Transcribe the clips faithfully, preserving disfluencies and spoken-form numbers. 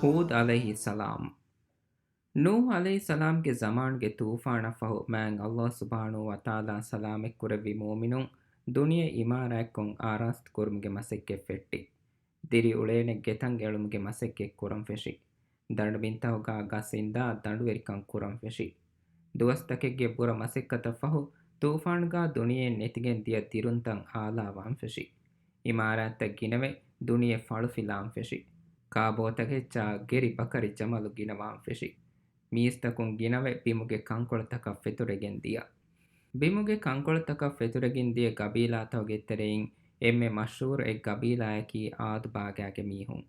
ހޫދު ޢަލައިހިއްސަލާމް. ނޫޙު ޢަލައިހިއްސަލާމްގެ ޒަމާނުގެ ތޫފާނަށްފަހު މާތް ﷲ ސުބްޙާނަހޫ ވަތަޢާލާ ސަލާމަތްކުރެއްވި މުއުމިނުން ދުނިޔެ އިމާރާތްކޮށް އާރާސްތުކުރުމުގެ މަސައްކަތް ފެއްޓި. ދިރިއުޅޭނެ ގެތައް އެޅުމުގެ މަސައްކަތް ކުރަން ފެށި. ދަނޑުބިންތަކުގާ ގަސް އިންދާ ދަނޑުވެރިކަން ކުރަން ފެށި. ދުވަސްތަކެއްގެ ބުރަ މަސައްކަތަށްފަހު ތޫފާނުގާ ދުނިޔެއިން ނެތިގެން ދިޔަ ދިރުންތައް އާލާވާން ފެށި. އިމާރާތްތައް ގިނަވެ ދުނިޔެ ފަޅުފިލާން ފެށި. ކާބޯތަކެއްޗާ ގެރި ބަކަރި ޖަމަލު ގިނަވާން ފެށި. މީސްތަކުން ގިނަވެ ބިމުގެ ކަންކޮޅުތަކަށް ފެތުރެގެން ދިޔަ. ބިމުގެ ކަންކޮޅުތަކަށް ފެތުރެގެން ދިޔަ ގަބީލާތަކުގެ ތެރެއިން އެންމެ މަޝްހޫރު އެއް ގަބީލާއަކީ އާދު ބާގާގެ މީހުން.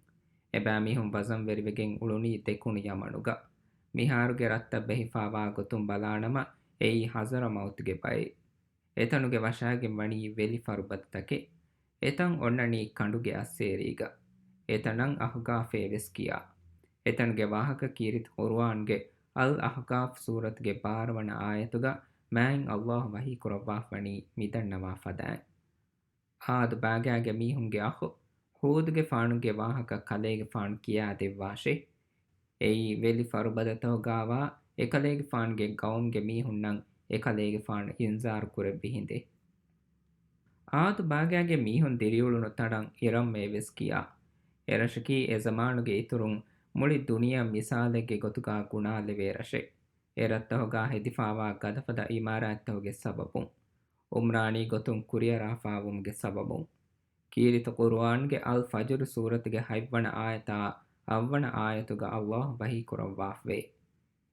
އެބައިމީހުން ވަޒަންވެރިވެގެން އުޅުނީ ދެކުނު ޔަމަނުގަ. މިހާރުގެ ރަށްތައް ބެހިފާވާ ގޮތުން ބަލާނަމަ، އެއީ ޙަޟްރަމައުތުގެ ބައެއް. އެތަނުގެ ވަށާގެން ވަނީ ވެލި ފަރުބަދަތަކެއް. އެތަން އޮންނަނީ ކަނޑުގެ އައްސޭރީގަ. އެތަނަށް އަހްގާފޭ ވެސް ކިޔާ. އެތަނުގެ ވާހަކަ ކީރިތި ޤުރުއާންގެ އަލް އަޙްޤާފް ސޫރަތުގެ ބާރަ ވަނަ އާޔަތުގަ މާތް ﷲ ވަޙީ ކުރައްވާފަވަނީ މިދަންނަވާ ފަދައިން. އާދު ބާގާގެ މީހުންގެ އަޚު ހޫދުގެފާނުގެ ވާހަކަ ކަލޭގެފާނު ކިޔާދެއްވާށޭ. އެއީ ވެލި ފަރުބަދަތަކުގާވާ އެކަލޭގެފާނުގެ ގައުމުގެ މީހުންނަށް އެކަލޭގެފާނު އިންޒާރު ކުރެއްވި ހިނދެއް. އާދު ބާގާގެ މީހުން ދިރިއުޅުނު ތަނަށް އިރަމް ވެސް ކިޔާ. އެރަށަކީ އެޒަމާނުގެ އިތުރުން މުޅި ދުނިޔެއަށް މިސާލެއްގެ ގޮތުގާ ގުނާލެވޭ ރަށެއް. އެ ރަށްތަކުގާ ހެދިފާވާ ގަދަފަދަ އިމާރާތްތަކުގެ ސަބަބުން، އުމްރާނީ ގޮތުން ކުރިއަރާފާވުމުގެ ސަބަބުން. ކީރިތި ޤުރުއާންގެ އަލް ފަޖުރު ސޫރަތުގެ ހަތްވަނަ އާޔަތާ އަށްވަނަ އާޔަތުގަ ﷲ ވަޙީ ކުރައްވާފަވޭ.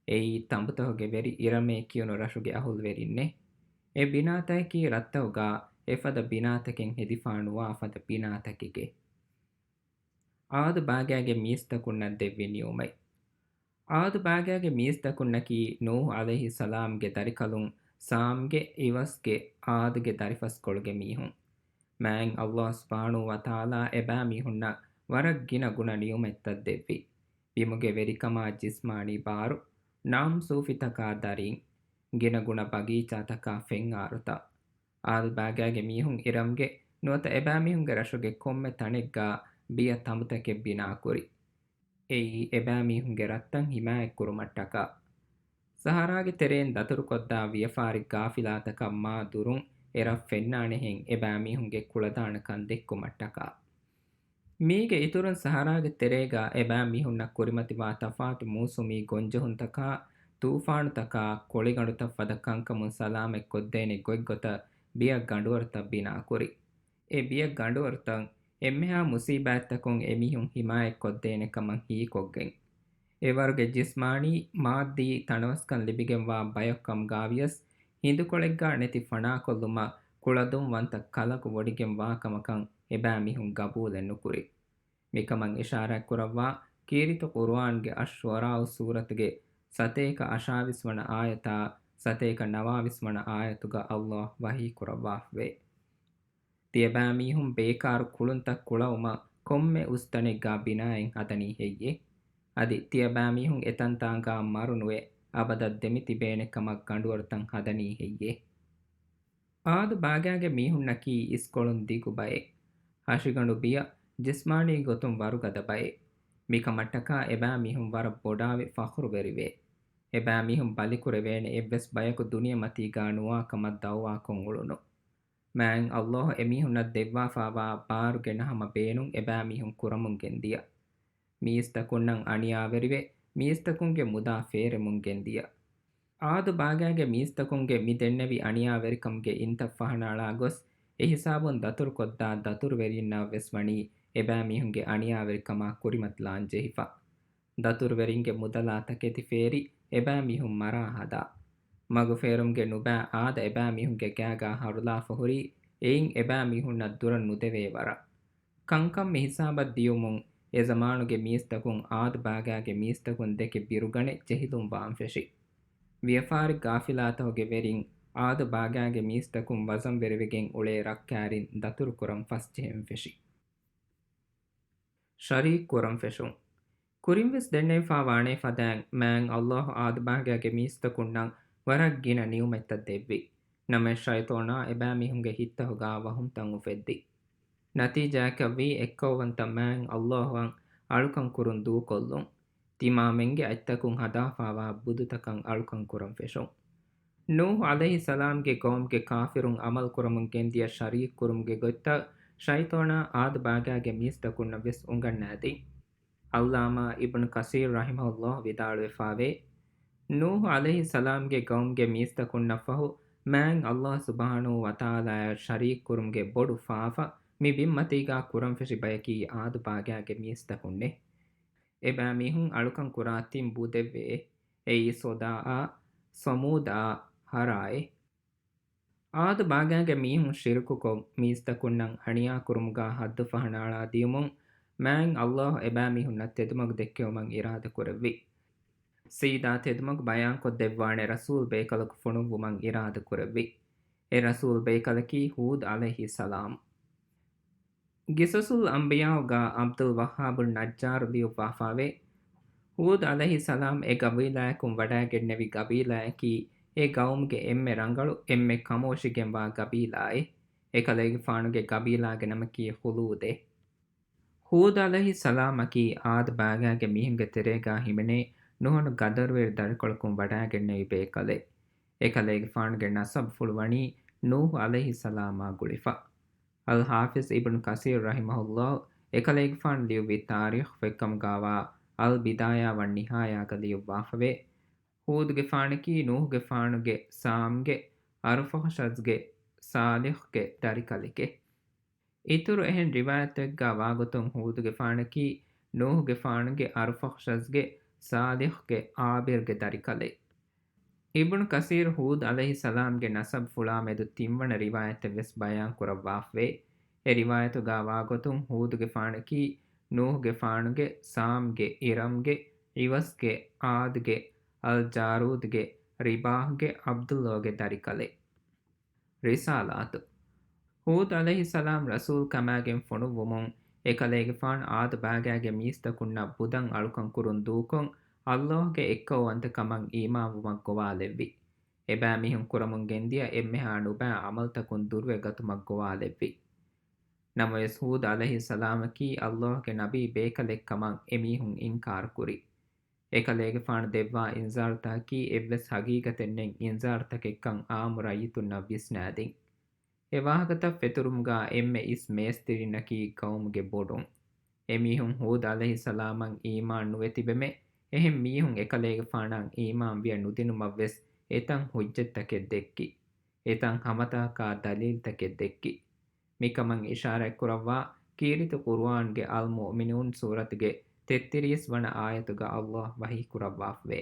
އެއީ ތަނބުތަކުގެ ވެރި އިރަމޭ ކިޔުނު ރަށުގެ އަހުލުވެރިންނޭ. އެ ބިނާތަކަކީ ރަށްތަކުގާ އެފަދަ ބިނާތަކެއް ހެދިފާ ނުވާ ފަދަ ބިނާތަކެކޭ. އާދު ބާގާގެ މީސްތަކުންނަށް ދެއްވި ނިޢުމަތް. އާދު ބާގާގެ މީސްތަކުންނަކީ ނޫޙު ޢަލައިހިއްސަލާމްގެ ދަރިކަލުން ސާމްގެ، ޢިވަސްގެ، ޢާދުގެ ދަރިފަސްކޮޅުގެ މީހުން. މާތް ﷲ ސުބްޙާނަހޫ ވަތަޢާލާ އެބައިމީހުންނަށް ވަރަށް ގިނަ ގުނަ ނިޢުމަތްތައް ދެއްވި. ބިމުގެ ވެރިކަމާ ޖިސްމާނީ ބާރު، ނާމްސޫފިތަކާ ދަރީން، ގިނަގުނަ ބަގީޗާތަކާ ފެންއާރުތައް. އާދު ބާގާގެ މީހުން އިރަމްގެ ނުވަތަ އެބައިމީހުންގެ ރަށުގެ ކޮންމެ ތަނެއްގާ ބިޔަ ތަނބުތަކެއް ބިނާކުރި. އެއީ އެބައިމީހުންގެ ރަށްތައް ހިމާޔަތްކުރުމަށްޓަކާ. ސަހަރާގެ ތެރެއިން ދަތުރުކޮށްދާ ވިޔަފާރި ގާފިލާތަކަށް މާ ދުރުން އެ ރަށް ފެންނާނެހެން އެބައިމީހުންގެ ކުޅަދާނަކަން ދެއްކުމަށްޓަކާ. މީގެ އިތުރުން ސަހަރާގެ ތެރޭގާ އެބައިމީހުންނަށް ކުރިމަތިވާ ތަފާތު މޫސުމީ ގޮންޖެހުންތަކާ، ތޫފާނުތަކާ، ކޮޅިގަނޑުތައް ފަދަ ކަންކަމުން ސަލާމަތްކޮށްދޭނެ ގޮތްގޮތަށް ބިޔަ ގަނޑުވަރުތައް ބިނާކުރި. އެ ބިޔަ ގަނޑުވަރުތައް އެންމެހާ މުސީބާތްތަކުން އެމީހުން ހިމާޔަތްކޮށްދޭނެ ކަމަށް ހީކޮށްގެން، އެވަރުގެ ޖިސްމާނީ، މާއްދީ ތަނަވަސްކަން ލިބިގެންވާ ބަޔަކު ކަމުގާވިޔަސް، ހިނދުކޮޅެއްގާ ނެތި ފަނާކޮށްލުމަށް ކުޅަދުންވަންތަ ކަލަކު ވޮޑިގެންވާ ކަމަކަށް އެބައިމީހުން ގަބޫލެއް ނުކުރި. މިކަމަށް އިޝާރާތްކުރައްވާ ކީރިތި ޤުރުއާންގެ އައްޝުޢަރާއު ސޫރަތުގެ ސަތޭކަ އަށާވީސް ވަނަ އާޔަތާ ސަތޭކަ ނަވާވީސް ވަނަ އާޔަތުގަ ﷲ ވަޙީ ކުރައްވާފަވޭ. ތިޔަބައިމީހުން ބޭކާރު ކުޅުންތައް ކުޅައުމަށް ކޮންމެ އުސްތަނެއްގާ ބިނާއެއް ހަދަނީ ހެއްޔޭ؟ އަދި ތިޔަބައިމީހުން އެތަންތާނގާ މަރުނުވެ އަބަދަށް ދެމިތިބޭނެ ކަމަށް ގަނޑުވަރުތައް ހަދަނީ ހެއްޔޭ؟ އާދު ބާގާގެ މީހުންނަކީ އިސްކޮޅުން ދިގު ބައެއް. ހަށިގަނޑު ބިޔަ، ޖިސްމާނީ ގޮތުން ވަރުގަދަ ބައެއް. މިކަމަށްޓަކާ އެބައިމީހުން ވަރަށް ބޮޑާވި ފަޚުރުވެރިވޭ. އެބައިމީހުން ބަލިކުރެވޭނެ އެއްވެސް ބަޔަކު ދުނިޔެމަތީގާ ނުވާ ކަމަށް ދައުވާކޮށް އުޅުނު. މާތް ﷲ އެމީހުންނަށް ދެއްވާފާވާ ބާރުގެ ނަހަމަ ބޭނުން އެބައިމީހުން ކުރަމުން ގެންދިޔަ. މީސްތަކުންނަށް އަނިޔާވެރިވެ، މީސްތަކުންގެ މުދާ ފޭރެމުން ގެންދިޔަ. އާދު ބާގާގެ މީސްތަކުންގެ މި ދެންނެވި އަނިޔާވެރިކަމުގެ އިންތައް ފަހަނައަޅާ ގޮސް، އެހިސާބުން ދަތުރުކޮށްދާ ދަތުރުވެރިންނަށް ވެސް ވަނީ އެބައިމީހުންގެ އަނިޔާވެރިކަމާ ކުރިމަތިލާން ޖެހިފަ. ދަތުރުވެރިންގެ މުދަލާ ތަކެތި ފޭރި އެބައިމީހުން މަރާ ހަދާ. މަގުފޭރުމުގެ ނުބައި އާދަ އެބައިމީހުންގެ ގާގާ ހަރުލާފަ ހުރީ އެއިން އެބައިމީހުންނަށް ދުރަށް ނުދެވޭ ވަރަށް. ކަންކަން މި ހިސާބަށް ދިޔުމުން، އެ ޒަމާނުގެ މީސްތަކުން އާދު ބާގާގެ މީސްތަކުން ދެކެ ބިރުގަނެ ޖެހިލުން ވާން ފެށި. ވިޔަފާރި ގާފިލާތަކުގެ ވެރިން އާދު ބާގާގެ މީސްތަކުން ވަޒަންވެރިވެގެން އުޅޭ ރައްކާރިން ދަތުރުކުރަން ފަސްޖެހެން ފެށި. ޝަރީކް ކުރަން ފެށުން. ކުރިންވެސް ދެންނެވިފާ ވާނޭ ފަދައިން، މާތް ﷲ އާދު ބާގާގެ މީސްތަކުންނަށް ވަރަށް ގިނަ ނިޢުމަތްތައް ދެއްވި. ނަމަވެސް ޝައިޠާނާ އެބައިމީހުންގެ ހިތްތަކުގާ ވަހުމްތައް އުފެއްދި. ނަތީޖާއަކަށްވީ އެއްކައުވަންތަ މާތް ﷲ އަށް އަޅުކަން ކުރުން ދޫކޮށްލުން، ތިމާމެންގެ އަތްތަކުން ހަދާފާވާ ބުދުތަކަށް އަޅުކަން ކުރަން ފެށުން. ނޫޙު ޢަލައިހިއްސަލާމްގެ ޤައުމްގެ ކާފިރުން ޢަމަލު ކުރަމުން ގެންދިޔަ ޝަރީކް ކުރުމުގެ ގޮތްތައް ޝައިޠާނާ ޢާދު ބާގާގެ މީސްތަކުންނަށް ވެސް އުނގަންނާދިން. ޢައްލާމާ އިބްނު ކަސީރު ރަޙިމަހުﷲ ވިދާޅުވެފާވޭ، ނޫޙު ޢަލައިހިއްސަލާމްގެ ޤައުމްގެ މީސްތަކުންނަށްފަހު، މާތް ﷲ ސުބްޙާނަހޫ ވަތަޢާލާއަށް ޝަރީކް ކުރުމުގެ ބޮޑު ފާފަ މި ބިންމަތީގާ ކުރަންފެށި ބަޔަކީ ޢާދު ބާގާގެ މީސްތަކުންނޭ. އެބައިމީހުން އަޅުކަން ކުރާ ތިން ބުދެއްވެއޭ. އެއީ ޞަދާއާ، ޘަމޫދާ، ހަރާއޭ. ޢާދު ބާގާގެ މީހުން ޝިރުކުކޮށް، މީސްތަކުންނަށް އަނިޔާ ކުރުމުގާ ޙައްދު ފަހަނާޅާ ދިޔުމުން، މާތް ﷲ އެބައިމީހުންނަށް ތެދުމަގު ދެއްކެވުމަށް އިރާދަ ކުރެއްވި. ސީދާ ތެދުމަގު ބަޔާންކޮށްދެއްވާނެ ރަސޫލް ބޭކަލަކު ފޮނުއްވުމަށް އިރާދަ ކުރެއްވި. އެ ރަސޫލް ބޭކަލަކީ ހޫދު ޢަލައިހިއްސަލާމް. ޤިޞަޞުލް އަންބިޔާގާ ޢަބްދުލް ވައްހާބު ނައްޖާރު ލިޔުއްވާފާވޭ، ހޫދު ޢަލައިހިއްސަލާމް އެ ގަބީލާއަކުން ވަޑައިގެންނެވި ގަބީލާއަކީ އެ ޤައުމުގެ އެންމެ ރަނގަޅު، އެންމެ ކަމުވަށިގެންވާ ގަބީލާއެއް. އެކަލޭގެފާނުގެ ގަބީލާގެ ނަމަކީ ޚުލޫދޭ. ހޫދު ޢަލައިހިއްސަލާމަކީ ޢާދު ބާގާގެ މީހުންގެ ތެރޭގާ ހިމެނޭ ނުހަނު ގަދަރުވެރި ދަރިކޮޅަކުން ވަޑައިގެންނެވި ބޭކަލެއް. އެކަލޭގެފާނުގެ ނަސަބުފުޅު ވަނީ ނޫޙު ޢަލައިހިއްސަލާމާ ގުޅިފަ. އަލް ޙާފިޡް އިބްނު ކަސީރު ރަޙިމަހުﷲ އެކަލޭގެފާނު ލިޔުއްވި ތާރީޚު ފޮތްކަމުގާވާ އަލް ބިދާޔާ ވައްނިހާޔާގަ ލިޔުއްވާފަވޭ، ހޫދުގެފާނަކީ ނޫޙުގެފާނުގެ، ސާމްގެ، އަރުފަޚްޝަޒްގެ، ޞާލިޙްގެ ދަރިކަލެކޭ. އިތުރު އެހެން ރިވާޔަތެއްގާ ވާގޮތުން ހޫދުގެފާނަކީ ނޫޙުގެފާނުގެ، އަރުފަޚްޝަޒްގެ، ޞާލިޙްގެ، ޢާބިރްގެ ދަރިކަލެއް. އިބްނު ކަސީރު ހޫދު ޢަލައިހިއްސަލާމްގެ ނަސަބުފުޅާމެދު ތިންވަނަ ރިވާޔަތެއް ވެސް ބަޔާން ކުރައްވާފަވޭ. އެ ރިވާޔަތުގާ ވާގޮތުން ހޫދުގެފާނަކީ ނޫޙުގެފާނުގެ، ސާމްގެ، އިރަމްގެ، ޢިވަސްގެ، ޢާދްގެ، އަލްޖާރޫދްގެ، ރިބާޙްގެ، ޢަބްދުﷲގެ ދަރިކަލެއް. ރިސާލާތު. ހޫދު ޢަލައިހިއްސަލާމް ރަސޫލް ކަމާގެން ފޮނުއްވުމުން، އެކަލޭގެފާނު ޢާދު ބާގާގެ މީސްތަކުންނަށް ބުދަށް އަޅުކަން ކުރުން ދޫކޮށް، ﷲގެ އެއްކައުވަންތަކަމަށް އީމާންވުމަށް ގޮވާލެއްވި. އެބައިމީހުން ކުރަމުން ގެންދިޔަ އެންމެހާ ނުބައި ޢަމަލުތަކުން ދުރުވެ ގަތުމަށް ގޮވާލެއްވި. ނަމަވެސް ހޫދު ޢަލައިހިއްސަލާމަކީ ﷲގެ ނަބީ ބޭކަލެއްކަމަށް އެމީހުން އިންކާރުކުރި. އެކަލޭގެފާނު ދެއްވާ އިންޒާރުތަކަކީ އެއްވެސް ހަގީގަތެއް ނެތް އިންޒާރުތަކެއްކަން ޢާއްމު ރައްޔިތުންނަށް ވިސްނާދިން. އެ ވާހަކަތައް ފެތުރުމުގާ އެންމެ އިސް މޭސްތިރިންނަކީ ޤައުމުގެ ބޮޑުން. އެމީހުން ހޫދު ޢަލައިހިއްސަލާމަށް އީމާން ނުވެ ތިބެމެ، އެހެން މީހުން އެކަލޭގެފާނަށް އީމާން ވިޔަ ނުދިނުމަށްވެސް އެތަން ޙުއްޖަތްތަކެއް ދެއްކި. އެތަން ހަމަތަކާ ދަލީލްތަކެއް ދެއްކި. މިކަމަށް އިޝާރާތްކުރައްވާ ކީރިތި ޤުރުއާންގެ އަލް މުއުމިނޫން ސޫރަތުގެ ތެއްތިރީސް ވަނަ އާޔަތުގަ ﷲ ވަޙީކުރައްވާފަވޭ.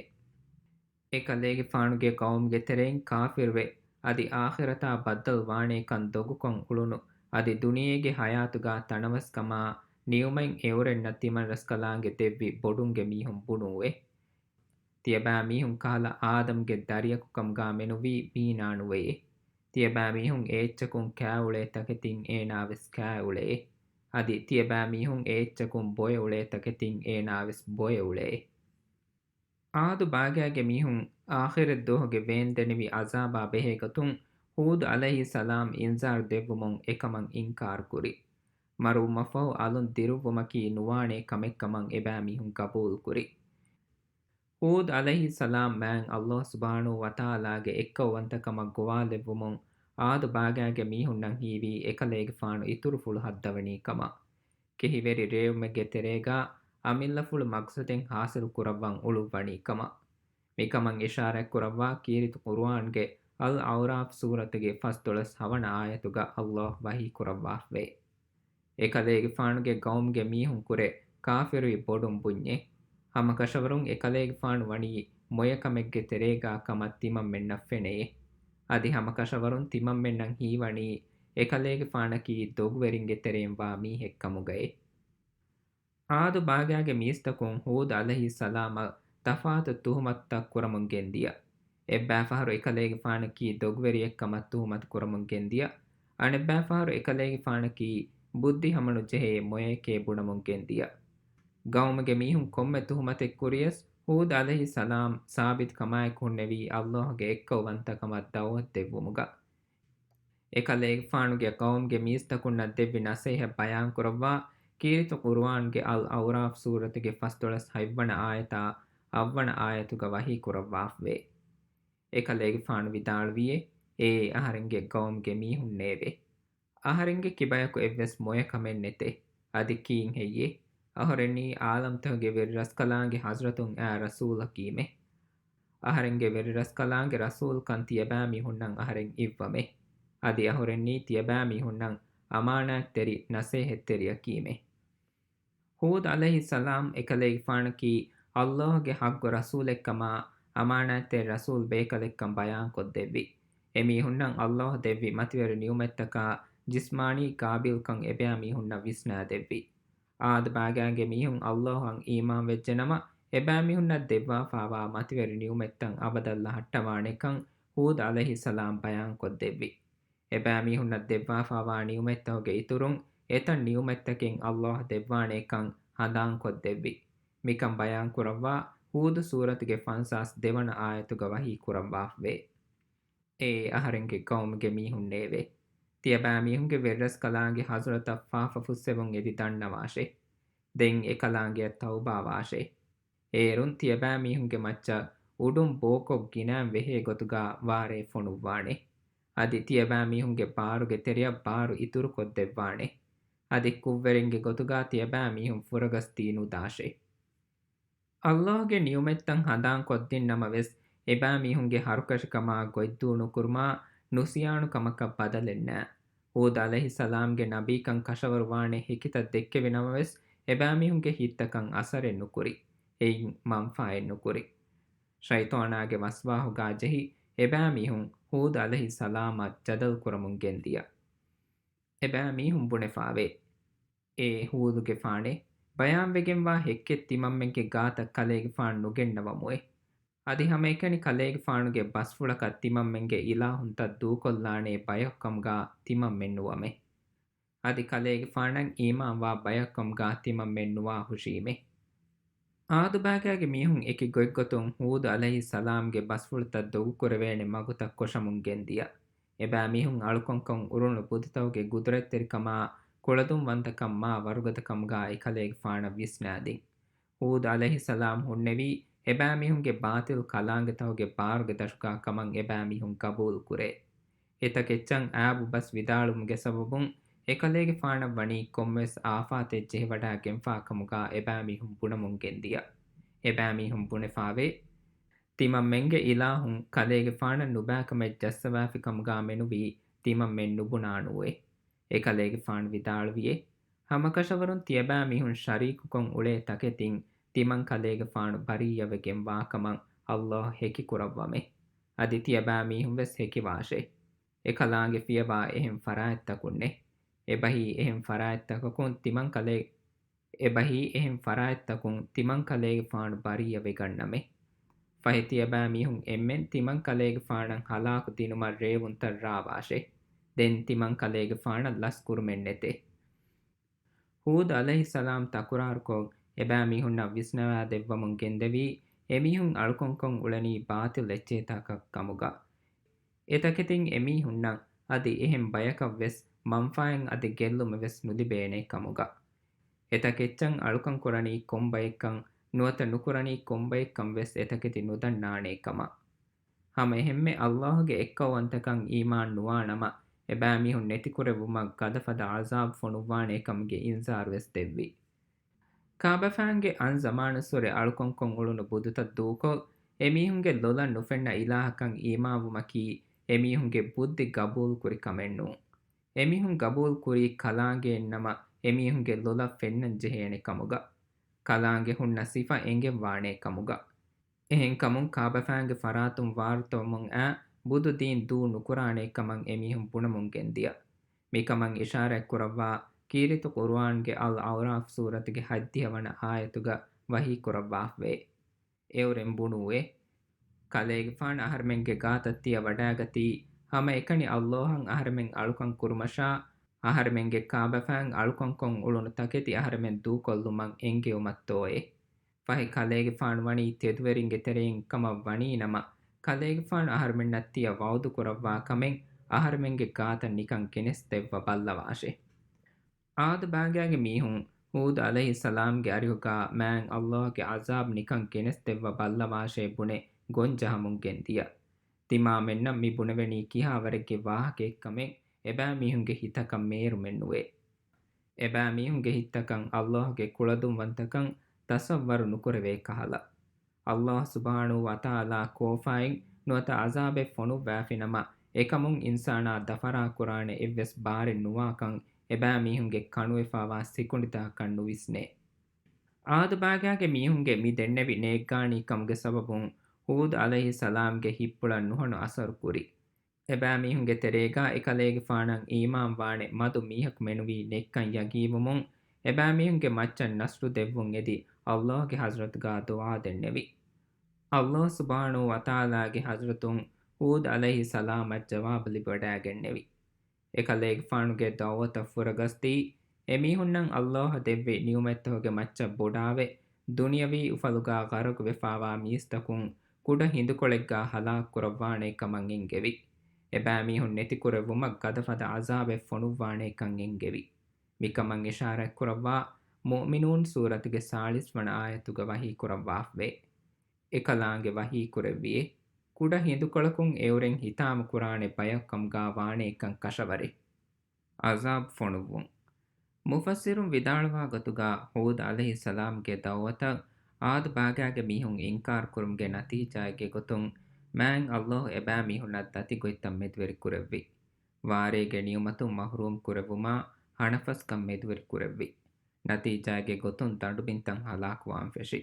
އެކަލޭގެފާނުގެ ޤައުމުގެ ތެރެއިން ކާފިރުވެ، އަދި އާޚިރަތާ ބައްދަލުވާނޭކަން ދޮގުކޮށް އުޅުނު، އަދި ދުނިޔޭގެ ޙަޔާތުގާ ތަނަވަސްކަމާ ނިޢުމަތް އެއުރެންނަށް ތިމަންރަސްކަލާނގެ ދެއްވި ބޮޑުންގެ މީހުން ބުނޫއޭ. ތިޔަބައިމީހުން ކަހަލަ އާދަމްގެ ދަރިޔަކުކަމުގާ މެނުވީ ބީނާނުވެޔޭ. ތިޔަބައިމީހުން އެއްޗަކުން ކާއުޅޭ ތަކެތިން އޭނާވެސް ކާއުޅެޔޭ. އަދި ތިޔަބައިމީހުން އެއްޗަކުން ބޮއެއުޅޭ ތަކެތިން އޭނާވެސް ބޮއެއުޅެޔޭ. ޢާދު ބާގާގެ މީހުން އާޚިރަތްދުވަހުގެ ވޭންދެނިވި ޢަޒާބާ ބެހޭގޮތުން ހޫދު ޢަލައިހިއްސަލާމް އިންޒާރު ދެއްވުމުން އެކަމަށް އިންކާރުކުރި. މަރުވުމަށްފަހު އަލުން ދިރުއްވުމަކީ ނުވާނޭ ކަމެއްކަމަށް އެބައިމީހުން ޤަބޫލުކުރި. ހޫދު ޢަލައިހިއްސަލާމް މާތް ﷲ ސުބްޙާނަހޫ ވަތަޢާލާގެ އެއްކައުވަންތަކަމަށް ގޮވާލެއްވުމުން ޢާދު ބާގާގެ މީހުންނަށް ހީވީ އެކަލޭގެފާނު އިތުރުފުޅު ހައްދަވަނީ ކަމަށް. ކެހިވެރި ރޭވުމެއްގެ ތެރޭގާ އަމިއްލަފުޅު މަޤްޞަދެއް ޙާޞިލު ކުރައްވަން އުޅުއްވަނީ ކަމަށް. މިކަމަށް އިޝާރާތްކުރައްވާ ކީރިތި ޤުރުއާންގެ އަލް އަޢުރާފް ސޫރަތުގެ ފަސްދޮޅަސް ހަވަނަ އާޔަތުގަ ﷲ ވަޙީކުރައްވާފަވޭ. އެކަލޭގެފާނުގެ ޤައުމުގެ މީހުންކުރެ ކާފިރުވި ބޮޑުން ބުންޏޭ. ހަމަކަށަވަރުން އެކަލޭގެފާނު ވަނީ މޮޔަކަމެއްގެ ތެރޭގާ ކަމަށް ތިމަންމެންނަށް ފެނެޔޭ. އަދި ހަމަކަށަވަރުން ތިމަންމެންނަށް ހީވަނީ އެކަލޭގެފާނަކީ ދޮގުވެރިންގެ ތެރެއިން ވާ މީހެއްކަމުގައޭ. ޢާދު ބާގާގެ މީސްތަކުން ހޫދު ޢަލައިހިއްސަލާމަށް ތަފާތު ތުހުމަތުތައް ކުރަމުން ގެންދިޔަ. އެއްބައިފަހަރު އެކަލޭގެފާނަކީ ދޮގުވެރިއެއްކަމަށް ތުހުމަތު ކުރަމުން ގެންދިޔަ. އަނެއްބައިފަހަރު އެކަލޭގެފާނަކީ ބުއްދި ހަމަނުޖެހޭ މޮޔައެކޭ ބުނަމުން ގެންދިޔަ. ޤައުމުގެ މީހުން ކޮންމެ ތުހުމަތެއް ކުރިޔަސް ހޫދު ޢަލައިހިއްސަލާމް ސާބިތު ކަމާއެކު ހުންނެވީ ﷲގެ އެއްކައުވަންތަކަމަށް ދަޢުވަތު ދެއްވުމުގަ. އެކަލޭގެފާނުގެ ޤައުމުގެ މީސްތަކުންނަށް ދެއްވި ނަޞޭޙަތް ބަޔާންކުރައްވާ ކީރިތި ޤުރުއާންގެ އަލް އަޢުރާފް ސޫރަތުގެ ފަސްދޮޅަސް ހަތްވަނަ އާޔަތާ އަށްވަނަ އާޔަތުގަ ވަޙީ ކުރައްވާފަވޭ. އެކަލޭގެފާނު ވިދާޅުވިއޭ، އޭ އަހަރެންގެ ޤައުމުގެ މީހުންނޭވެ! އަހަރެންގެ ކިބަޔަކު އެއްވެސް މޮޔަ ކަމެއް ނެތޭ. އަދި ކީއްހެއްޔޭ؟ އަހަރެންނީ ޢާލަމްތަކުގެ ވެރިރަސްކަލާނގެ ޙަޟްރަތުން އައި ރަސޫލަކީމެ. އަހަރެންގެ ވެރިރަސްކަލާނގެ ރަސޫލްކަން ތިޔަބައިމީހުންނަށް އަހަރެން އިއްވަމެ. އަދި އަހަރެންނީ ތިޔަބައިމީހުންނަށް އަމާނާތްތެރި ނަޞޭޙަތްތެރިއަކީމެ. ހޫދު ޢަލައިހިއްސަލާމް އެކަލޭގެފާނަކީ ﷲ ގެ ޙައްޤު ރަސޫލެއްކަމާ، އަމާނާތްތެރި ރަސޫލް ބޭކަލެއްކަން ބަޔާންކޮށްދެއްވި. އެމީހުންނަށް ﷲ ދެއްވި މަތިވެރި ނިޢުމަތްތަކާ ޖިސްމާނީ ޤާބިލްކަން އެބައިމީހުންނަށް ވިސްނާދެއްވި. އާދު ބާގާގެ މީހުން ﷲ އަށް އީމާންވެއްޖެނަމަ، އެބައިމީހުންނަށް ދެއްވާފާވާ މަތިވެރި ނިޢުމަތްތައް އަބަދަށް ލަހައްޓަވާނެކަން ހޫދު ޢަލައިހިއްސަލާމް ބަޔާންކޮށްދެއްވި. އެބައިމީހުންނަށް ދެއްވާފާވާ ނިޢުމަތްތަކުގެ އިތުރުން، އެތައް ނިޢުމަތްތަކެއް ﷲ ދެއްވާނޭކަން ހަނދާންކޮށްދެއްވި. މިކަން ބަޔާންކުރައްވާ ހޫދު ސޫރަތުގެ ފަންސާސް ދެވަނަ އާޔަތުގަ ވަޙީ ކުރައްވާފަވޭ. އޭ އަހަރެންގެ ޤައުމުގެ މީހުންނޭވެ! ތިޔަބައިމީހުންގެ ވެރިރަސްކަލާނގެ ޙަޟްރަތަށް ފާފަ ފުއްސެވުން އެދި ދަންނަވާށޭ. ދެން އެކަލާނގެއަށް ތައުބާވާށޭ. އޭރުން ތިޔަބައިމީހުންގެ މައްޗަށް އުޑުން ބޯކޮށް ގިނައިން ވެހޭ ގޮތުގަ ވާރޭ ފޮނުއްވާނެ. އަދި ތިޔަބައިމީހުންގެ ބާރުގެ ތެރެއަށް ބާރު އިތުރުކޮށްދެއްވާނެ. އަދި ކުށްވެރިންގެ ގޮތުގަ ތިޔަބައިމީހުން ފުރަގަސްދީ ނުދާށޭ. ﷲ ގެ ނިޢުމަތްތައް ހަނދާންކޮށްދިންނަމަވެސް، އެބައިމީހުންގެ ހަރުކަށިކަމާ ގޮތްދޫނުކުރުމާ ނުސިޔާނުކަމަކަށް ބަދަލެއްނާ. ހޫދު ޢަލައިހިއްސަލާމްގެ ނަބީކަން ކަށަވަރުވާނެ ހެކިތައް ދެއްކެވި ނަމަވެސް، އެބައިމީހުންގެ ހިތްތަކަށް އަސަރެއް ނުކުރި. އެއިން މަންފާއެއް ނުކުރި. ޝައިޠާނާގެ ވަސްވާހުގާ ޖެހި، އެބައިމީހުން ހޫދު ޢަލައިހިއްސަލާމަށް ޖަދަލު ކުރަމުން ގެންދިޔަ. އެބައިމީހުން ބުނެފާވޭ. އޭ ހޫދުގެފާނޭ! ބަޔާންވެގެންވާ ހެއްކެއް ތިމަންމެންގެ ގާތަށް ކަލޭގެފާނު ނުގެންނަވަމުއޭ. އަދި ހަމައެކަނި ކަލޭގެފާނުގެ ބަސްފުޅަކަށް ތިމަންމެންގެ އިލާހުންތައް ދޫކޮށްލާނޭ ބަޔަކުކަމުގާ ތިމަންމެން ނުވަމޭ. އަދި ކަލޭގެފާނަށް އީމާންވާ ބަޔަކުކަމުގާ ތިމަންމެން ނުވާހުށީމޭ. އާދުބާގާގެ މީހުން އެކި ގޮތްގޮތުން ހޫދު ޢަލައިހިއްސަލާމްގެ ބަސްފުޅުތައް ދޮގުކުރެވޭނެ މަގުތައް ކޮށަމުން ގެންދިޔަ. އެބައިމީހުން އަޅުކަންކޮށް އުޅުނު ބުދުތަކުގެ ގުދުރަތްތެރިކަމާ ކުޅަދުންވަންތަކަން މާ ވަރުގަދަކަމުގާ އެކަލޭގެފާނަށް ވިސްނާދިން. ހޫދު ޢަލައިހިއްސަލާމް ހުންނެވީ އެބައިމީހުންގެ ބާޠިލް ކަލާނގެތަކުގެ ބާރުގެ ދަށުގާ ކަމަށް އެބައިމީހުން ގަބޫލުކުރޭ. އެތަކެއްޗަށް އާބު ބަސް ވިދާޅުވުމުގެ ސަބަބުން އެކަލޭގެފާނަށް ވަނީ ކޮންމެވެސް އާފާތެއް ޖެހިވަޑާގެންފާ ކަމުގާ އެބައިމީހުން ބުނަމުން ގެންދިޔަ. އެބައިމީހުން ބުނެފާވޭ، ތިމަންމެންގެ އިލާހުން ކަލޭގެފާނަށް ނުބައިކަމެއް ޖައްސަވާފިކަމުގާ މެނުވީ ތިމަންމެން ނުބުނާނޫއޭ. އެކަލޭގެފާނު ވިދާޅުވިއޭ، ހަމަކަށަވަރުން ތިޔަބައިމީހުން ޝަރީކުކޮށް އުޅޭ ތަކެތިން ތިމަން ކަލޭގެފާނު ބަރީއަވެގެން ވާކަމަށް ﷲ ހެކިކުރައްވަމޭ. އަދި ތިޔަބައިމީހުންވެސް ހެކިވާށޭ. އެކަލާނގެ ފިޔަވާ އެހެން ފަރާތްތަކުންނޭ. އެބަހީ އެހެން ފަރާތްތަކަކުން ތިމަން ކަލޭ-، އެބަހީ އެހެން ފަރާތްތަކުން ތިމަން ކަލޭގެފާނު ބަރީއަވެގަންނަމޭ. ފަހެ ތިޔަބައިމީހުން އެންމެން ތިމަން ކަލޭގެފާނަށް ހަލާކު ދިނުމަށް ރޭވުންތައް ރާވާށޭ. ދެން ތިމަން ކަލޭގެފާނަށް ލަސް ކުރުމެއް ނެތޭ. ހޫދު ޢަލައިހިއްސަލާމް ތަކުރާރުކޮށް، އެބައިމީހުންނަށް ވިސްނަވާދެއްވަމުން ގެންދެވީ، އެމީހުން އަޅުކަންކޮށް އުޅެނީ ބާޠިލް އެއްޗެހިތަކަށް ކަމުގަ. އެތަކެތިން އެމީހުންނަށް އަދި އެހެން ބަޔަކަށް ވެސް މަންފާއެއް އަދި ގެއްލުމެއް ވެސް ނުލިބޭނޭ ކަމުގަ. އެތަކެއްޗަށް އަޅުކަން ކުރަނީ ކޮން ބައެއްކަން ނުވަތަ ނުކުރަނީ ކޮން ބައެއްކަން ވެސް އެތަކެތި ނުދަންނާނޭ ކަމަށް. ހަމަ އެހެންމެ ﷲ ގެ އެއްކައުވަންތަކަން އީމާން ނުވާނަމަ، އެބައިމީހުން ނެތިކުރެއްވުމަށް ގަދަފަދަ ޢަޒާބު ފޮނުއްވާނޭ ކަމުގެ އިންޒާރު ވެސް ދެއްވި. ކާބަފާންގެ އަންޒަމާނުއްސުރެ އަޅުކަންކޮށް އުޅުނު ބުދުތައް ދޫކޮށް، އެމީހުންގެ ލޮލަށް ނުފެންނަ އިލާހަކަށް އީމާންވުމަކީ، އެމީހުންގެ ބުއްދި ގަބޫލުކުރި ކަމެއްނޫން. އެމީހުން ގަބޫލުކުރީ ކަލާނގެއެއްނަމަ، އެމީހުންގެ ލޮލަށް ފެންނަން ޖެހޭނެ ކަމުގަ. ކަލާނގެ ހުންނަ ސިފަ އެނގެން ވާނޭ ކަމުގަ. އެހެންކަމުން ކާބަފާންގެ ފަރާތުން ވާރުތަވަމުން އައި ބުދު ދީން ދޫ ނުކުރާނޭ ކަމަށް އެމީހުން ބުނަމުން ގެންދިޔަ. މިކަމަށް އިޝާރާތް ކުރައްވާ ކީރިތި ޤުރުއާންގެ އަލް އަޢުރާފް ސޫރަތުގެ ހަތްދިހަ ވަނަ އާޔަތުގަ ވަޙީ ކުރައްވާފަވޭ. އެއުރެން ބުނޫއޭ. ކަލޭގެފާނު އަހަރުމެންގެ ގާތަށް ތިޔަ ވަޑާގަތީ، ހަމައެކަނި ﷲ އަށް އަހަރެމެން އަޅުކަން ކުރުމަށާ، އަހަރެމެންގެ ކާބަފާން އަޅުކަންކޮށް އުޅުނު ތަކެތި އަހަރެމެން ދޫކޮށްލުމަށް އެންގެވުމަށްތޯއޭ؟ ފަހެ ކަލޭގެފާނު ވަނީ ތެދުވެރިންގެ ތެރެއިން ކަމަށް ވަނީނަމަ، ކަލޭގެފާނު އަހަރެމެންނަށް ތިޔަ ވަޢުދު ކުރައްވާ ކަމެއް އަހަރެމެންގެ ގާތަށް ނިކަން ގެނެސްދެއްވަ ބައްލަވާށޭ. ޢާދު ބާގާގެ މީހުން ހޫދު ޢަލައިހިއްސަލާމްގެ އަރިހުގާ މާތް ﷲ ގެ ޢަޒާބް ނިކަން ގެނެސްދެއްވަ ބައްލަވާށޭ ބުނެ ގޮންޖަހަމުން ގެންދިޔަ. ތިމާމެންނަށް މި ބުނެވެނީ ކިހާވަރެއްގެ ވާހަކައެއްކަމެއް އެބައިމީހުންގެ ހިތަކަށް މޭރުމެއްނުވޭ. އެބައިމީހުންގެ ހިތްތަކަށް ﷲ ގެ ކުޅަދުންވަންތަކަން ތަޞައްވަރު ނުކުރެވޭ ކަހަލަ. ﷲ ސުބްޙާނަހޫ ވަތަޢާލާ ކޯފާއިން ނުވަތަ ޢަޒާބެއް ފޮނުއްވާފިނަމަ، އެކަމުން އިންސާނާ ދަފަރާ ކުރާނެ އެއްވެސް ބާރެއް ނުވާކަން އެބައިމީހުންގެ ކަނުވެފާވާ ސިކުނޑިތަކަކަށް ނުވިސްނޭ. ޢާދު ބާގާގެ މީހުންގެ މި ދެންނެވި ނޭއްގާނީ ކަމުގެ ސަބަބުން ހޫދު ޢަލައިހިއްސަލާމްގެ ހިތްޕުޅަށް ނުހަނު އަސަރު ކުރި. އެބައިމީހުންގެ ތެރޭގާ އެކަލޭގެފާނަށް އީމާންވާނެ މަދު މީހަކު މެނުވީ ނެތްކަން ޔަގީންވުމުން، އެބައިމީހުންގެ މައްޗަށް ނަޞްރު ދެއްވުން އެދި، ﷲ ގެ ޙަޟްރަތުގާ ދުޢާ ދެންނެވި. ﷲ ސުބްޙާނަހޫ ވަތަޢާލާގެ ޙަޟްރަތުން ހޫދު ޢަލައިހިއްސަލާމަށް ޖަވާބު ލިބިވަޑައިގެންނެވި. އެކަލޭގެފާނުގެ ދަޢުވަތަށް ފުރަގަސްދީ، އެމީހުންނަށް ﷲ ދެއްވި ނިޢުމަތްތަކުގެ މައްޗަށް ބޮޑާވެ، ދުނިޔަވީ އުފަލުގާ ޣަރަޤުވެފާވާ މީސްތަކުން ކުޑަ ހިނދުކޮޅެއްގާ ހަލާކު ކުރައްވާނޭ ކަމަށް އެންގެވި. އެބައިމީހުން ނެތިކުރެއްވުމަށް ގަދަފަދަ ޢަޒާބެއް ފޮނުއްވާނޭ ކަން އެންގެވި. މިކަމަށް އިޝާރަތްކުރައްވާ މުއުމިނޫން ސޫރަތުގެ ސާޅީސް ވަނަ އާޔަތުގަ ވަޙީ ކުރައްވާފަވޭ. އެކަލާނގެ ވަޙީ ކުރެއްވިއޭ، ކުޑަ ހިނދުކޮޅަކުން އެއުރެން ހިތާމަ ކުރާނެ ބަޔަކު ކަމުގާ ވާނޭކަން ކަށަވަރޭ. ޢަޒާބް ފޮނުއްވުން. މުފައްސިރުން ވިދާޅުވާ ގޮތުގާ ހޫދު ޢަލައިހިއްސަލާމްގެ ދަޢުވަތަށް ޢާދު ބާގާގެ މީހުން އިންކާރު ކުރުމުގެ ނަތީޖާއެއްގެ ގޮތުން މާތް ﷲ އެބައިމީހުންނަށް ދަތި ގޮތްތައް މެދުވެރި ކުރެއްވި. ވާރޭގެ ނިޢުމަތުން މަޙްރޫމް ކުރެއްވުމާ ހަނަފަސްކަން މެދުވެރި ކުރެއްވި. ނަތީޖާގެ ގޮތުން ދަނޑުބިންތައް ހަލާކުވާން ފެށި.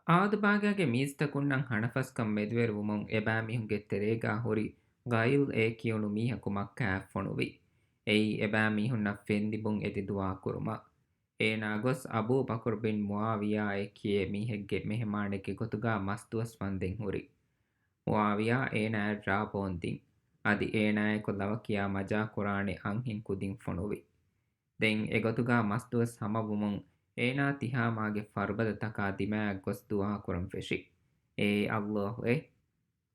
ޢާދު ބާގާގެ މީސްތަކުންނަށް ހަނަފަސްކަން މެދުވެރިވުމުން އެބައިމީހުންގެ ތެރޭގާ ހުރި ޣައިލް އޭ ކިޔުނު މީހަކު މައްކާއަށް ފޮނުވި. އެއީ އެބައިމީހުންނަށް ފެންލިބުން އެދި ދުޢާ ކުރުމަށް. އޭނާ ގޮސް އަބޫ ބަކުރު ބިން މުޢާވިޔާއޭ ކިޔޭ މީހެއްގެ މެހެމާނެއްގެ ގޮތުގާ މަސްދުވަސް ވަންދެން ހުރި. މުޢާވިޔާ އޭނާއަށް ރާ ބޯންދިން. އަދި އޭނާއެކު ލަވަ ކިޔާ މަޖާ ކުރާނެ އަންހެން ކުދިން ފޮނުވި. ދެން އެގޮތުގާ މަސްދުވަސް ހަމަވުމުން އޭނާ ތިހާމާގެ ފަރުބަދަތަކާ ދިމާއަށް ގޮސް ދުޢާ ކުރަން ފެށި. އޭ ﷲ އޭ!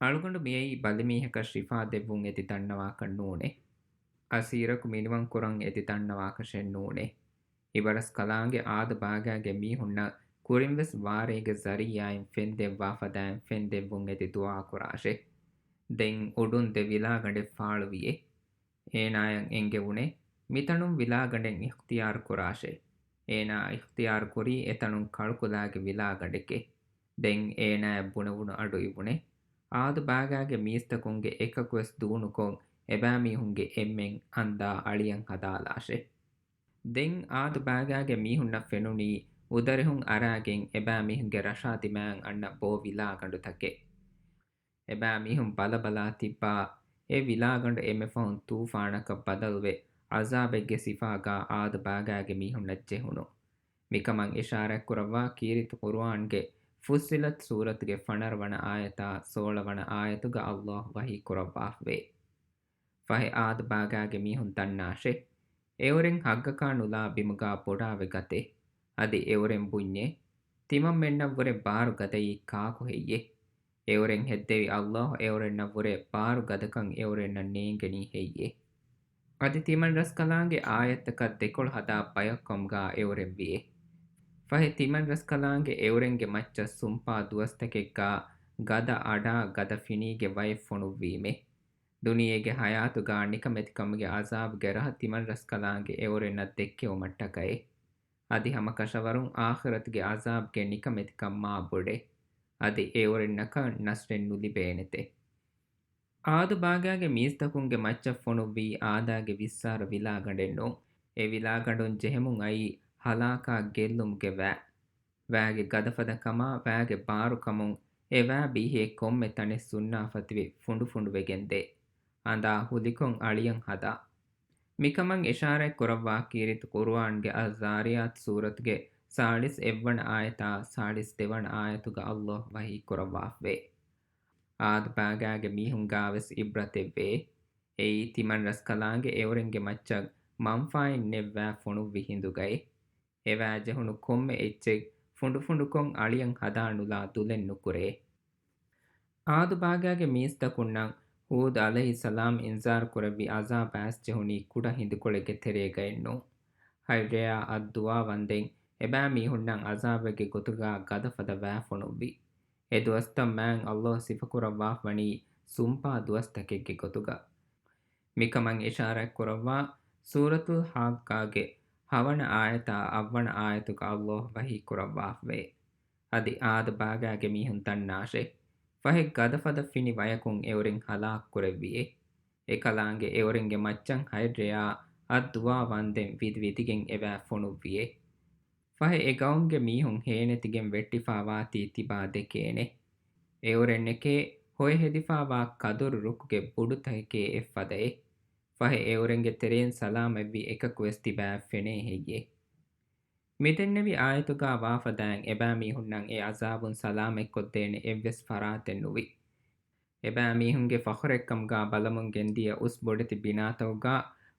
އަޅުގަނޑު މިއައީ ބަލިމީހަކަށް ޝިފާ ދެއްވުން އެދި ދަންނަވާކަށް ނޫނޭ. އަސީރަކު މިނިވަން ކުރަން އެދި ދަންނަވާކަށެއް ނޫނޭ. އިބަރަސްކަލާނގެ އާދު ބާގާގެ މީހުންނަށް ކުރިންވެސް ވާރޭގެ ޒަރީޢާއިން ފެން ދެއްވާ ފަދައިން ފެން ދެއްވުން އެދި ދުޢާ ކުރާށޭ. ދެން އުޑުން ދެ ވިލާގަނޑެއް ފާޅުވިއޭ. އޭނާޔަށް އެންގެވުނޭ، މިތަނުން ވިލާގަނޑެއް އިޚްތިޔާރު ކުރާށޭ. އޭނާ އިޚްތިޔާރު ކުރީ އެތަނުން ކަޅުކުލާގެ ވިލާގަނޑެކޭ. ދެން އޭނާޔަށް ބުނެވުނު އަޑު އިވުނޭ. އާދު ބާގާގެ މީސްތަކުންގެ އެކަކުވެސް ދޫނުކޮށް، އެބައިމީހުންގެ އެންމެން އަންދާ އަޅިޔަށް ހަދާލާށޭ. ދެން އާދު ބާގާގެ މީހުންނަށް ފެނުނީ އުދަރެހުން އަރާގެން އެބައިމީހުންގެ ރަށާ ދިމާއަށް އަންނަ ބޯ ވިލާގަނޑުތަކެއް. އެބައިމީހުން ބަލަބަލާ ތިއްބާ، އެ ވިލާގަނޑު އެންމެ ފަހުން ތޫފާނަކަށް ބަދަލުވެ، ޢަޒާބެއްގެ ސިފާގާ އާދު ބާގާގެ މީހުންނަށް ޖެހުނު. މިކަމަށް އިޝާރާތްކުރައްވާ ކީރިތި ޤުރުއާންގެ ފުއްޞިލަތް ސޫރަތުގެ ފަނަރަ ވަނަ އާޔަތާ ސޯޅަ ވަނަ އާޔަތުގަ ﷲ ވަޙީ ކުރައްވާފަވޭ. ފަހެ އާދު ބާގާގެ މީހުން ދަންނާށޭ! އެއުރެން ހައްގަކާ ނުލާ ބިމުގާ ބޮޑާވެ ގަތޭ. އަދި އެއުރެން ބުންޏޭ، ތިމަންމެންނަށްވުރެ ބާރު ގަދައީ ކާކު ހެއްޔޭ؟ އެއުރެން ހެއްދެވި ﷲ އެއުރެންނަށްވުރެ ބާރު ގަދަކަން އެއުރެންނަށް ނޭނގެނީ ހެއްޔޭ؟ އަދި ތިމަން ރަސްކަލާނގެ އާޔަތްތަކަށް ދެކޮޅު ހަދާ ބަޔަކު ކަމުގާ އެއުރެން ވިއޭ. ފަހެ ތިމަން ރަސްކަލާނގެ އެއުރެންގެ މައްޗަށް ސުންޕާ ދުވަސްތަކެއްގާ ގަދަ އަޑާ ގަދަ ފިނީގެ ވައެއް ފޮނުއްވީމޭ. ދުނިޔޭގެ ޙަޔާތުގާ ނިކަމެތިކަމުގެ ޢަޒާބުގެ ރަހަ ތިމަން ރަސްކަލާނގެ އެއުރެންނަށް ދެއްކެވުމަށްޓަކައޭ. އަދި ހަމަ ކަށަވަރުން އާޚިރަތުގެ ޢަޒާބުގެ ނިކަމެތިކަން މާ ބޮޑޭ. އަދި އެއުރެންނަކަށް ނަޞްރެއް ނުލިބޭނެތެ. އާދު ބާގާގެ މީސްތަކުންގެ މައްޗަށް ފޮނުއްވީ އާދާގެ ވިއްސާރަ ވިލާގަނޑެއް ނޫން. އެ ވިލާގަނޑުން ޖެހެމުން އައީ ހަލާކާ ގެއްލުމުގެ ވައި. ވައިގެ ގަދަފަދަ ކަމާ ވައިގެ ބާރު ކަމުން އެ ވައި ބިހޭ ކޮންމެ ތަނެއް ސުންނާފަތިވެ ފުނޑުފުނޑުވެގެންދޭ. އަނދާ ހުލިކޮށް އަޅިޔަށް ހަދާ. މިކަމަށް އިޝާރާތް ކުރައްވާ ކީރިތި ޤުރުއާންގެ އައްޒާރިޔާތު ސޫރަތުގެ ސާޅީސް އެއްވަނަ އާޔަތާ ސާޅީސް ދެވަނަ އާޔަތުގަ ﷲ ވަޙީ ކުރައްވާފަވޭ. އާދު ބާގާގެ މީހުންގާވެސް ޢިބްރަތެއްވޭ. އެއީ ތިމަން ރަސްކަލާނގެ އެއުރެންގެ މައްޗަށް މަންފާއިން ނެތް ވައި ފޮނުއްވި ހިނދުގައި. އެވައި ޖެހުނު ކޮންމެ އެއްޗެއް ފުނޑުފުނޑުކޮށް އަޅިޔަށް ހަދާ ނުލާ ދުލެއް ނުކުރޭ. އާދު ބާގާގެ މީސްތަކުންނަށް ހޫދު ޢަލައިހިއްސަލާމް އިންޒާރު ކުރެއްވި ޢަޒާބާސް ޖެހުނީ ކުޑަ ހިނދުކޮޅެއްގެ ތެރޭގައެއް ނޫން. ހައިރެއާ އައްދުވާ ވަންދެން އެބައިމީހުންނަށް އަޒާބެއްގެ ގޮތުގަ ގަދަފަދަ ވައި ފޮނުއްވި. އެ ދުވަސްތައް މާތް ﷲ ސިފަކުރައްވާފަވަނީ ސުންޕާ ދުވަސްތަކެއްގެ ގޮތުގަ. މިކަމަށް އިޝާރާތްކުރައްވާ ސޫރަތުލް ޙާއްޤާގެ ހަވަނަ އާޔަތާ އަށްވަނަ އާޔަތުގަ ﷲ ވަޙީކުރައްވާފަވޭ. އަދި އާދު ބާގާގެ މީހުން ދަންނާށޭ! ފަހެ ގަދަފަދަ ފިނި ވަޔަކުން އެއުރެން ހަލާކުކުރެއްވިއޭ. އެކަލާނގެ އެއުރެންގެ މައްޗަށް ހަތްރެޔާ އަށް ދުވާ ވަންދެން ވިދިވިދިގެން އެބައި ފޮނުއްވިއޭ. ފަހެ އެ ގައުމުގެ މީހުން ހޭނެތިގެން ވެއްޓިފާވާތީ ތިބާ ދެކޭނެ. އެއުރެންނެކޭ ހޮއެ ހެދިފާވާ ކަދުރު ރުކުގެ ބުޑުތަކެކޭ އެއްފަދައޭ. ފަހެ އެއުރެންގެ ތެރެއިން ސަލާމަތްވި އެކަކުވެސް ތިބާއަށް ފެނޭ ހެއްޔޭ؟ މިދެންނެވި އާޔަތުގަ ވާފަދައިން އެބައިމީހުންނަށް އެ އަޒާބުން ސަލާމަތްކޮށްދޭނެ އެއްވެސް ފަރާތެއް ނުވި. އެބައިމީހުންގެ ފަޚުރެއްކަމުގަ ބަލަމުން ގެންދިޔަ އުސް ބޮޑެތި ބިނާތަކުގަ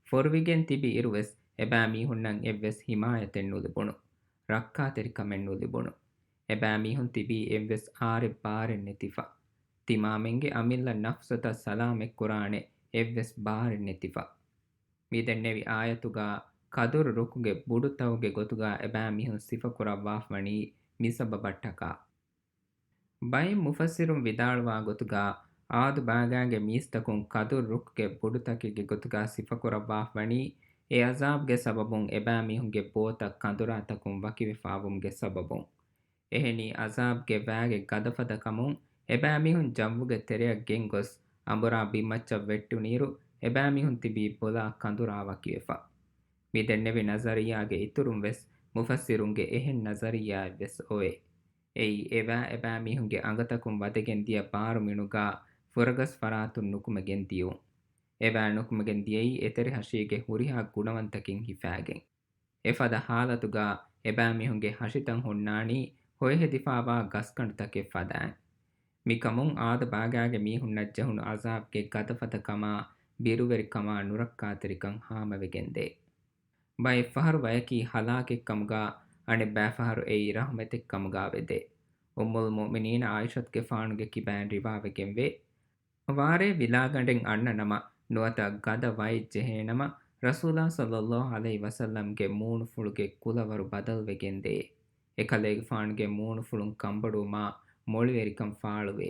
ފޮރުވިގެން ތިބި އިރުވެސް އެބައިމީހުންނަށް އެއްވެސް ހިމާޔަތެއް ނުލިބުނު. ރައްކާތެރިކަމެއް ނުލިބުނު. އެބައިމީހުން ތިބީ އެއްވެސް އާރެއް ބާރެއް ނެތިފަ. ތިމާމެންގެ އަމިއްލަ ނަފްސުތައް ސަލާމަތްކުރާނެ އެއްވެސް ބާރެއް ނެތިފަ. މިދެންނެވި އާޔަތުގަ ކަދުރު ރުކުގެ ބުޑުތަކުގެ ގޮތުގަ އެބައިމީހުން ސިފަކުރައްވާފަވަނީ މި ސަބަބަށްޓަކާ. ބައެއް މުފައްސިރުން ވިދާޅުވާ ގޮތުގަ، އާދު ބާގާގެ މީސްތަކުން ކަދުރު ރުކުގެ ބުޑުތަކެއްގެ ގޮތުގަ ސިފަކުރައްވާފަވަނީ، އެ އަޒާބުގެ ސަބަބުން އެބައިމީހުންގެ ބޯތައް ކަނދުރާތަކުން ވަކިވެފާވުމުގެ ސަބަބުން. އެހެނީ، އަޒާބުގެ ވައިގެ ގަދަފަދަ ކަމުން އެބައިމީހުން ޖައްވުގެ ތެރެއަށް ގެންގޮސް، އަނބުރާ ބިންމައްޗަށް ވެއްޓުނިއިރު، އެބައިމީހުން ތިބީ ބޮލާ ކަނދުރާ ވަކިވެފަ. މި ދެންނެވި ނަޒަރިއްޔާގެ އިތުރުން ވެސް މުފައްސިރުންގެ އެހެން ނަޒަރިއްޔާއެއް ވެސް އޮވޭ. އެއީ، އެ ވައި އެބައިމީހުންގެ އަނގަތަކުން ވަދެގެން ދިޔަ ބާރު މިނުގާ ފުރަގަސް ފަރާތުން ނުކުމެގެން ދިޔުން. އެ ވައި ނުކުމެގެން ދިޔައީ އެތެރެހަށީގެ ހުރިހާ ގުނަވަންތަކެއް ހިފާގެން. އެފަދަ ހާލަތުގާ އެބައިމީހުންގެ ހަށިތައް ހުންނާނީ ހޮއެހެދިފާވާ ގަސްގަނޑުތަކެއް ފަދައިން. މިކަމުން އާދު ބާގާގެ މީހުންނަށް ޖެހުނު އަޒާބުގެ ގަދަފަދަ ކަމާ ބިރުވެރިކަމާ ނުރައްކާތެރިކަން ހާމަވެގެންދޭ. ބައެއްފަހަރު ވަޔަކީ ހަލާކެއްކަމުގާ، އަނެއްބައިފަހަރު އެއީ ރަޙުމަތެއްކަމުގާ ވެދޭ. އުއްމުލް މުއުމިނީން ޢާއިޝަތުގެފާނުގެ ކިބައިން ރިވާވެގެންވޭ، ވާރޭ ވިލާގަނޑެއް އަންނަ ނަމަ، ނުވަތަ ގަދަ ވައެއް ޖެހޭނަމަ، ރަސޫލާ ޞައްލައްލާހު ޢަލައިހި ވަސައްލަމްގެ މޫނުފުޅުގެ ކުލަވަރު ބަދަލުވެގެންދޭ. އެކަލޭގެފާނުގެ މޫނުފުޅުން ކަނބޮޑުވުމާ މޮޅިވެރިކަން ފާޅުވޭ.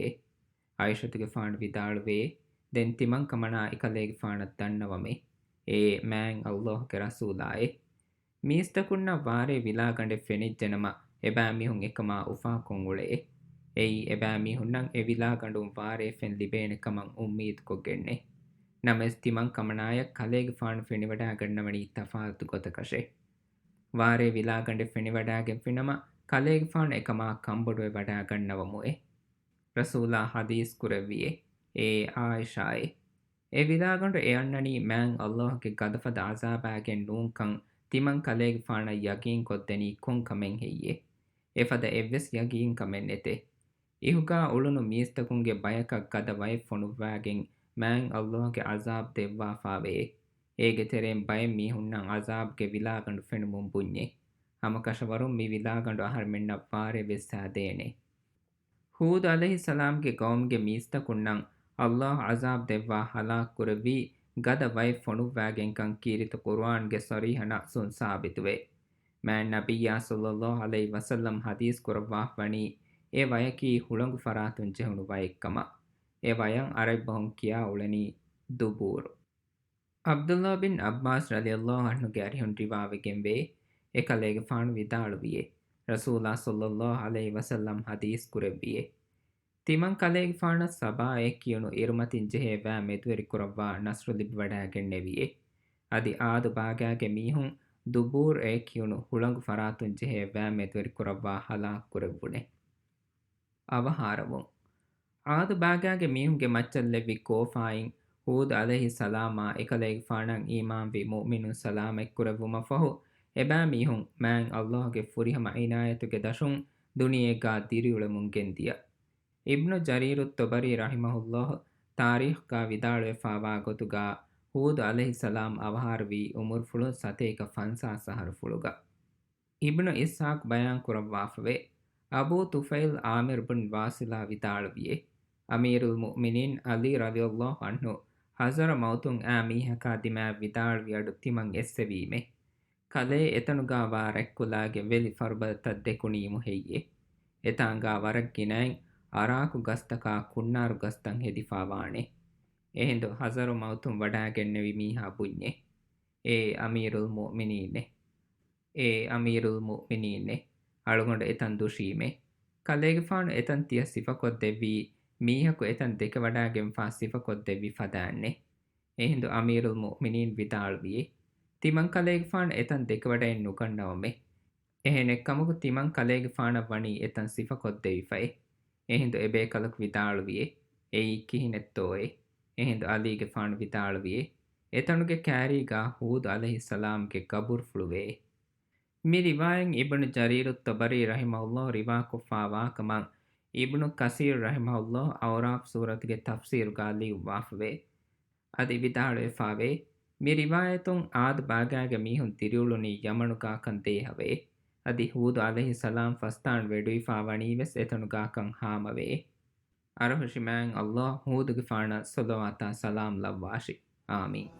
ޢާއިޝަތުގެފާނު ވިދާޅުވޭ، ދެން ތިމަންކަމަނާ އެކަލޭގެފާނަށް ދަންނަވަމޭ، އޭ މާތް ﷲ ގެ ރަސޫލާއޭ! މީސްތަކުންނަށް ވާރޭ ވިލާގަނޑެއް ފެނިއްޖެނަމަ، އެބައިމީހުން އެކަމާ އުފާކޮށް އުޅެއޭ. އެއީ، އެބައިމީހުންނަށް އެ ވިލާގަނޑުން ވާރޭ ފެން ލިބޭނެ ކަމަށް އުއްމީދުކޮށްގެންނޭ. ނަމަވެސް، ތިމަންކަމަނާޔަށް ކަލޭގެފާނު ފެނިވަޑާގަންނަވަނީ ތަފާތު ގޮތަކަށޭ. ވާރޭ ވިލާގަނޑެއް ފެނިވަޑާގެންފިނަމަ، ކަލޭގެފާނު އެކަމާ ކަނބޮޑުވެވަޑާގަންނަވަމުއޭ. ރަސޫލާ ޙަދީޘް ކުރެއްވިއޭ، އޭ ޢާއިޝާއޭ! އެ ވިލާގަނޑު އެ އަންނަނީ މާތް ﷲ ގެ ގަދަފަދަ ޢަޒާބާގެން ނޫންކަން ތިމަން ކަލޭގެފާނަށް ޔަގީން ކޮށްދެނީ ކޮން ކަމެއް ހެއްޔޭ؟ އެފަދަ އެއްވެސް ޔަގީން ކަމެއް ނެތޭ. އިހުގާ އުޅުނު މީސްތަކުންގެ ބަޔަކަށް ގަދަ ވައެއް ފޮނުއްވާގެން މާތް ﷲ ގެ ޢަޒާބް ދެއްވާފާވެއޭ. އޭގެ ތެރެއިން ބައެއް މީހުންނަށް ޢަޒާބްގެ ވިލާގަނޑު ފެނުމުން ބުންޏޭ. ހަމަކަށަވަރުން މި ވިލާގަނޑު އަހަރެމެންނަށް ވާރޭ ވެއްސާ ދޭނެ. ހޫދު ޢަލައިހިއްސަލާމްގެ ގައުމުގެ މީސްތަކުންނަށް ﷲ ޢަޒާބް ދެއްވާ ހަލާކު ކުރެއްވީ ގަދަ ވައެއް ފޮނުއްވާގެންކަން ކީރިތި ޤުރުއާންގެ ޞަރީޙަ ނައްޞުން ސާބިތުވޭ. މާތް ނަބިއްޔާ ޞައްލައްލާހު ޢަލައިހި ވަސައްލަމް ޙަދީޘް ކުރައްވާފަވަނީ، އެ ވަޔަކީ ހުޅަނގު ފަރާތުން ޖެހުނު ވައެއްކަމަށް. އެ ވަޔަށް ޢަރަބި ބަހުން ކިޔާ އުޅެނީ ދުބޫރު. ޢަބްދުﷲ ބިން ޢައްބާސް ރަޟިޔަﷲ ޢަންހުގެ އަރިހުން ރިވާވެގެންވޭ، އެކަލޭގެފާނު ވިދާޅުވިއޭ، ރަސޫލާ ޞައްލައްލާހު ޢަލައިހި ވަސައްލަމް ޙަދީޘް ކުރެއްވިއޭ، ތިމަން ކަލޭގެފާނަށް ސަބާއޭ ކިޔުނު އިރުމަތިން ޖެހޭ ވައި މެދުވެރި ކުރައްވާ ނަޞްރު ލިބިވަޑާގެންނެވިއޭ. އަދި ޢާދު ބާގާގެ މީހުން ދުބޫރު އޭ ކިޔުނު ހުޅަނގު ފަރާތުން ޖެހޭ ވައި މެދުވެރި ކުރައްވާ ހަލާކު ކުރެއްވުނޭ. އަވަހާރަވުން. ޢާދު ބާގާގެ މީހުންގެ މައްޗަށް ލެއްވި ކޯފާއިން ހޫދު ޢަލައިހިއްސަލާމާ އެކަލޭގެފާނަށް އީމާންވި މުއުމިނުން ސަލާމަތްކުރެއްވުމަށްފަހު، އެބައިމީހުން މާތް ﷲ ގެ ފުރިހަމަ ޢިނާޔަތުގެ ދަށުން ދުނިޔޭގާ ދިރިއުޅެމުން ގެންދިޔަ. އިބްނު ޖަރީރު ޠަބަރީ ރަޙިމަހުﷲ ތާރީޚްގާ ވިދާޅުވެފާވާ ގޮތުގާ، ހޫދު ޢަލައިހިއްސަލާމް އަވަހާރަވީ އުމުރުފުޅުން ސަތޭކަ ފަންސާސް އަހަރުފުޅުގަ. އިބްނު އިސްޙާޤް ބަޔާން ކުރައްވާފަވޭ، އަބޫ ޠުފައިލް ޢާމިރު ބިން ވާޞިލާ ވިދާޅުވިއޭ، އަމީރުލް މުއުމިނީން ޢަލީ ރަޟިޔަﷲ ޢަންހު ޙަޟްރަމައުތުން އާ މީހަކާ ދިމާއަށް ވިދާޅުވި އަޑު ތިމަން އެއްސެވީމޭ. ކަލޭ އެތަނުގާ ވާ ރަތްކުލާގެ ވެލި ފަރުބަދަތައް ދެކުނީމު ހެއްޔޭ؟ އެތާނގާ ވަރަށް ގިނައިން އަރާކު ގަސްތަކާ ކުންނާރު ގަސްތައް ހެދިފާ ވާނެ. އެހިނދު ޙަޟަރުމައުތުން ވަޑާގެންނެވި މީހާ ބުންޏޭ، އޭ އަމީރުލް މުއުމިނީން، އޭ އަމީރުލް މުއުމިނީން، އަޅުގަނޑު އެތަން ދުށީމޭ. ކަލޭގެފާނު އެތަން ތިޔަ ސިފަކޮށްދެއްވީ، މީހަކު އެތަން ދެކެވަޑާގެންފާ ސިފަކޮށްދެއްވި ފަދައިންނޭ. އެހިނދު އަމީރުލް މުއުމިނީން ވިދާޅުވިއޭ، ތިމަން ކަލޭގެފާނު އެތަން ދެކެވަޑައެއް ނުގަންނަވަމޭ. އެހެނެއްކަމަކު ތިމަން ކަލޭގެފާނަށް ވަނީ އެތަން ސިފަކޮށްދެވިފައޭ. އެހިނދު އެބޭކަލަކު ވިދާޅުވިއޭ، އެއީ ކިހިނެއްތޯއޭ؟ އެހިނދު ޢަލީގެފާނު ވިދާޅުވިއޭ، އެތަނުގެ ކާރީގާ ހޫދު ޢަލައިހިއްސަލާމްގެ ގަބުރުފުޅުވޭ. މި ރިވާޔަތް އިބްނު ޖަރީރުއް ޠަބަރީ ރަޙިމަހުﷲ ރިވާކޮށްފާވާކަމަށް އިބްނު ކަސީރު ރަޙިމަހުﷲ އަޢުރާފް ސޫރަތުގެ ތަފްސީރުގާ ލިޔުއްވާފަވޭ. އަދި ވިދާޅުވެފާވޭ، މި ރިވާޔަތުން ޢާދު ބާގާގެ މީހުން ދިރިއުޅުނީ ޔަމަނުގާކަން ދޭހަވައޭ. އަދި ހޫދު ޢަލައިހިއްސަލާމް ފަސްދާން ވެޑުވިފާ ވަނީވެސް އެތަނުގާކަން ހާމަވެއޭ. އަރަހުށި މާތް ﷲ ހޫދުގެފާނަށް ޞަލަވާތާ ސަލާމް ލައްވާށި. އާމީން.